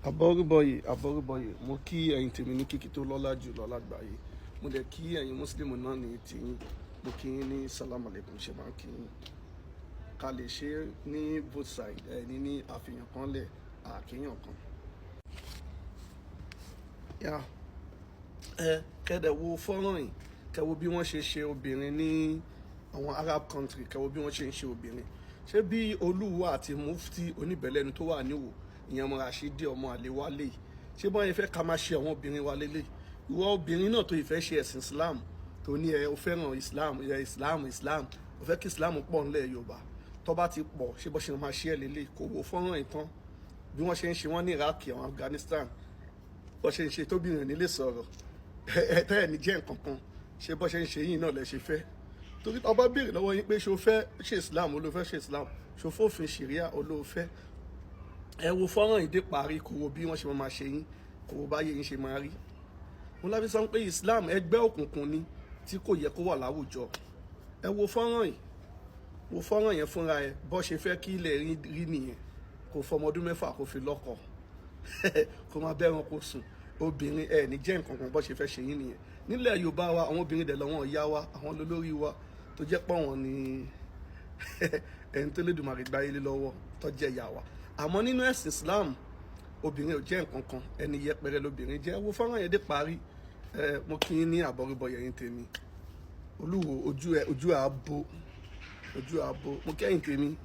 Àbọrúbọyè, àbọrúbọyè. Mo kí ẹ̀yin tèmi ní kíkí tó lọ́lá jù lọ lágbàáyé. Mo dẹ̀ kí ẹ̀yin mùsùlùmí náà ní tiyín. Mo kí yín ní salam aleikum. Ṣe máa ń kí yín ká lè ṣe ní both side ẹ ní àfihàn kan lẹ̀ àkíyàn kan. Yá ẹ kẹ́dẹ̀ wo fọ́nrán yìí, kẹ́ wo bí wọ́n ṣe ṣe obìnrin ní àwọn Arab country, kẹ́ wo bí wọ́n ṣe ń ṣe obìnrin. Ṣé bí Olúwo àti Mufti oníbẹ̀lẹ́nu tó wà níwò, ìyẹn ọmọ Rashidi, ọmọ Àlewálé yìí, ṣé bọ́n yẹn fẹ́ ká máa ṣe àwọn obìnrin wa lélẹ̀? Ìwọ obìnrin náà tó ìfẹ́ ṣe ẹ̀sìn Islam, tó ní ẹ o fẹ́ràn Islam, ẹ Islam, Islam, o fẹ́ kí Islam pọ̀ ńlẹ̀ Yorùbá, tó bá ti pọ̀, ṣé bọ́ ṣe máa ṣe ẹ̀ lélẹ̀? Kò wo fọ́nrán ìtàn bí wọ́n ṣe ń ṣe wọ́n ní Iraq, àwọn Afghanistan, bọ́ ṣe ń ṣe tóbìnrin nílé sọ̀rọ̀ ẹ tẹ́ ẹ̀ ní jẹ́ nǹkan kan. Ṣé bọ́ ṣe ń ṣe yìí náà lẹ ṣe fẹ́? Torí ọba béèrè lọ́wọ́ yín pé ṣo fẹ́ ṣe Islam, ó ló fẹ́ ṣe Islam, ṣo fòfin ṣìríà, ó ló fẹ́. Ẹ wo fọ́nrán yìí dé parí, kò wo bí wọ́n ṣe máa ṣe yín, kò wo báyé yín ṣe máa rí. Mo láfi sọ pé Islam, ẹgbẹ́ òkùnkùn ni tí kò yẹ kó wà láwùjọ. Ẹ wo fọ́nrán yìí, wo fọ́nrán yẹn fúnra ẹ. Bọ́ ṣe fẹ́ kí ilẹ̀ rí nìyẹn? Kò fọmọ ọdún 6 kò fi lọ́kọ, kó máa bẹ́ran kó sùn. Obìnrin ẹ ní jẹ́ nǹkan kan. Bọ́ ṣe fẹ́ ṣe yín nìyẹn nílẹ̀ Yorùbá wa? Àwọn obìnrin dẹ̀ lọ́wọ́n ìyá wa, àwọn lólórí wa, tó jẹ́ pọ̀ wọ́n ní ẹni tó Lédùmarè gbáyé lé lọ́wọ́, tó jẹ́ ìyá wa. Àmọ́ nínú ẹ̀sìn Islam, obìnrin ò jẹ́ nǹkan kan, ẹni yẹpẹrẹ lobìnrin jẹ́. Wo fọ́nrán yẹn dé parí. Ẹ mo kí yín ní àbọ̀rúbọyè, yín tèmi. Olúwo, ojú ẹ, ojú ààbò, ojú ààbò. Mo kẹ́yìn tèmi.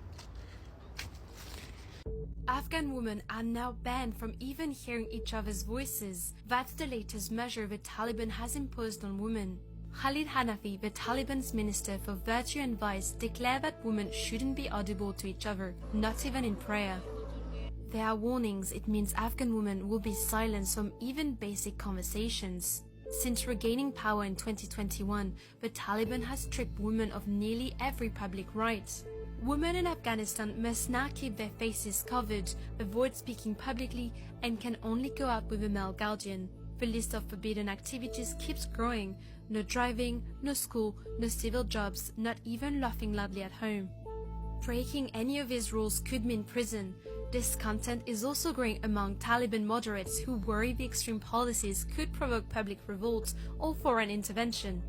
Afghan women are now banned from even hearing each other's voices. That's the latest measure the Taliban has imposed on women. Khalid Hanafi, the Taliban's minister for virtue and vice, declared that women shouldn't be audible to each other, not even in prayer. There are warnings it means Afghan women will be silenced from even basic conversations. Since regaining power in 2021, the Taliban has stripped women of nearly every public right. Women in Afghanistan must now keep their faces covered, avoid speaking publicly, and can only go out with a male guardian. The list of forbidden activities keeps growing. No driving, no school, no civil jobs, not even laughing loudly at home. Breaking any of these rules could mean prison. Discontent is also growing among Taliban moderates who worry the extreme policies could provoke public revolt or foreign intervention.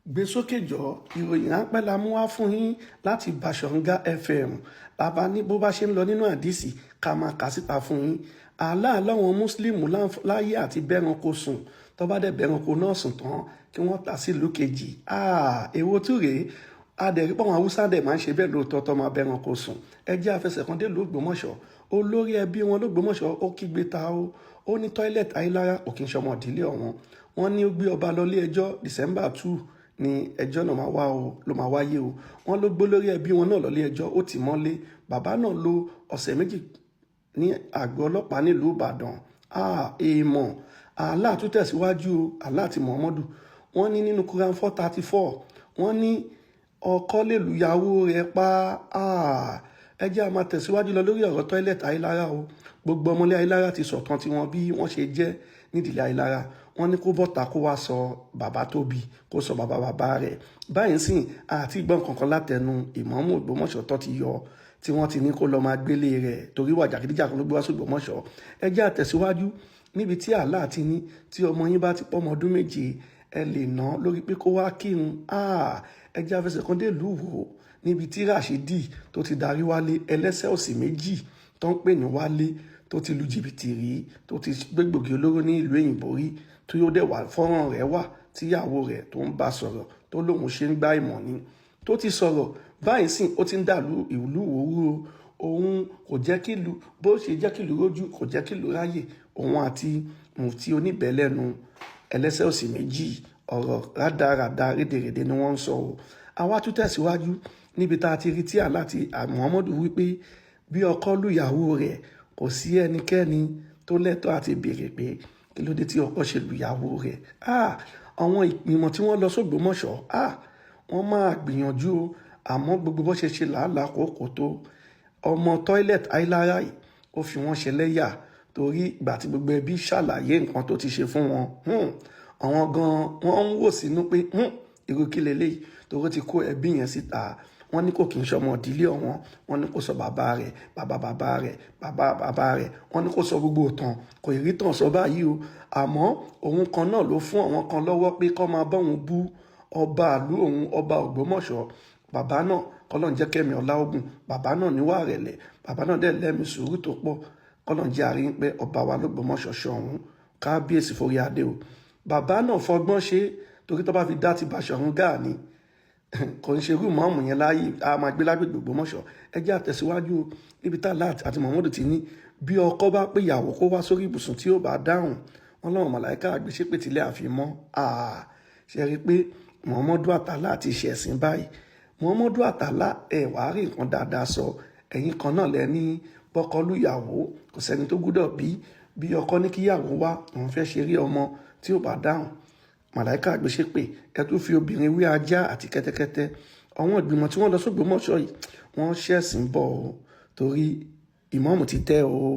Gbé sókè jọ. Ìròyìn ráńpẹ́ la mú wá fún yín láti Basọ̀rúngá FM. Bàbá ní bó bá ṣe ń lọ nínú àdìsí, ká máa kà síta fún yín. Àlá láwọn mùsùlùmí láyé àti bẹ́ranko sùn, tó bá dẹ̀ bẹ́ranko náà sùn tán, kí wọ́n tà sílùú kejì. Èwo tún rèé? Adẹ̀rí pọ̀, àwọn Haúsá dẹ̀ máa ń ṣe bẹ́ẹ̀ lóòótọ́, tó máa bẹ́ranko sùn. Ẹ jẹ́ àfẹsẹ̀kan dé l'Ógbómọ̀ṣọ́. Olórí ẹbí wọn l'Ógbómọ̀ṣọ́, ó kígbe ta ó, ó ní toilet Ayílára kò kí ń ṣọmọ ìdílé ọ̀wọ́n. Wọ́n ní ó gbé ọba lọ ilé ẹjọ́. December 2 ní ẹjọ́ náà máa wá o, ló máa wáyé o. Wọ́n ló gbé lórí ẹbí wọn náà lọ ilé ẹjọ́, ó tì mọ́lé. Bàbá náà lò ọ̀sẹ̀ 2 ní àgọ́ ọlọ́pàá nílùú Ìbàdàn. Èèmọ̀. Allah tún tẹ̀síwájú o. Allah àti Muhammadu, wọ́n ní nínú Quran 434, wọ́n ní ọkọ lè lùyàwó rẹ̀ pa. Ẹ jẹ́ a máa tẹ̀síwájú lọ lórí ọ̀rọ̀ toilet Ayílára o. Gbogbo ọmọlé Ayílára ti sọ̀tàn tiwọn, bí wọ́n ṣe jẹ́ nídìílé Ayílára. Wọ́n ní kó bọ́ta, kó wá sọ bàbá tó bí, kó sọ bàbá bàbá rẹ̀. Báyìí sìn àti ìgbọ́n kankan látẹnu ìmáàmù Ògbómọ̀ṣọ́ tó ti yọ, tí wọ́n ti ní kó lọ́ọ́ máa gbélé rẹ̀ torí wà jàgídíjàgan ló gbé wá sí Ògbómọ̀ṣọ́. Ẹ jẹ́ àtẹ̀síwájú níbi tí Allah ti ní tí ọmọ yín bá ti pọ́mọ ọdún 7, ẹ lè ná lórí pé kó wá kírun. Ẹ jẹ́ àfẹsẹ̀ kan dé ìlú Ìwó, níbi tí Rashidi tó ti darí wálé, ẹlẹ́sẹ̀ òsì méjì tó ń pè ní Wálé, tó ti lu jìbìtì rí, tó ti gbégbògi olóró ní ìlú òyìnbó rí, tí ó dẹ̀ wà fọ́nrán rẹ̀ wà tíyàwó rẹ̀ tó ń bá sọ̀rọ̀, tó lóun ṣe ń gbá ìmọ̀ ni tó ti sọ̀rọ̀ báyìí sìn. Ó ti ń dàlú ìlú Ìwó rú o. Òun kò jẹ́ kí ìlú, bó ṣe jẹ́ kí ìlú rójú, kò jẹ́ kí ìlú ráyè. Òun àti Mufti oníbẹ̀lẹ́nu ẹlẹ́sẹ̀ òsì méjì, ọ̀rọ̀ rádaràda, rédèrèdè ni wọ́n ń sọ o. Àwa tún tẹ̀síwájú níbi tá a ti rí tí Allah àti Muhammadu wípé bí ọkọ lùyàwó rẹ̀, kò sí ẹnikẹ́ni tó lẹ́tọ̀ọ́ àti béèrè pé kí ló dé tí ọkọ ṣe lùyàwó rẹ̀. Àwọn ìgbìmọ̀ tí wọ́n lọ sógbómọ̀ṣọ́, wọ́n máa gbìyànjú o. Àmọ́ gbogbo bó ṣe ṣe làálàá kókó tó, ọmọ toilet Ayílára yìí, ó fi wọ́n ṣe lẹ́yà, torí ìgbà tí gbogbo ẹbí ṣàlàyé nǹkan tó ti ṣe fún wọn, àwọn gan wọ́n ń wò sínú pé irú kí leléyìí, torí ó ti kó ẹbí yẹn síta. Wọ́n ní kò kì í ṣọmọ ìdílé ọ̀wọ́n. Wọ́n ní kó sọ bàbá rẹ̀, bàbá bàbá rẹ̀, bàbá bàbá rẹ̀. Wọ́n ní kó sọ gbogbo ìtàn. Kò ì rí tàn sọ báyìí o. Àmọ́ òun kan náà ló fún àwọn kan lọ́wọ́ pé kó máa bá òun bú ọba ìlú òun, ọba Ògbómọ̀ṣọ́. Bàbá náà, kọ́lọ́n jẹ́ kẹ́mi ọlá ogun. Bàbá náà níwà rẹ̀lẹ̀. Bàbá náà dẹ̀ lẹ́mi sùúrù tó pọ̀. Kọ́lọ́n jẹ́ àrí pé ọba wa l'Ógbómọ̀ṣọ́ Ṣọ̀ún, kábíyèsí forí adé o. Bàbá náà fọgbọ́n ṣe, torí tó bá fi dá ti Bàṣọ̀run Gáà ni, kò ń ṣerú mọ́ọ̀mù yẹn láàyè a máa gbé lágbègbè Ògbómọ̀ṣọ́. Ẹ jẹ́ àtẹ̀síwájú níbi tá Aláà àti Muhammadu ti ní bí ọkọ bá pé ìyàwó kó wá sórí ibùsùn, tí ó bá dáhùn, wọn láwọn màláìka àgbéṣépè tílé àfimọ́. Ṣe rí i pé Muhammadu àtàlà ti ṣẹ̀sìn báyìí? Muhammadu àtàlà, ẹ wàá rí nǹkan dáadáa sọ. Ẹ̀yin kan náà lẹ ní bọ́kọlùyàwó kò sẹ́ni tó gbúdọ̀ bí bí ọkọ ní kíyàwó wá, òun fẹ́ ṣe rí ọmọ, tí ò bá dáhùn, màláìka àgbéṣépè. Ẹ tún fi obìnrin wí ajá àti kẹ́tẹ́kẹ́tẹ́. Àwọn ìgbìmọ̀ tí wọ́n lọ sógbómọ̀ṣọ́ yìí, wọ́n ṣẹ̀sìn bọ̀ o, torí ìmáàmù ti tẹ́ o.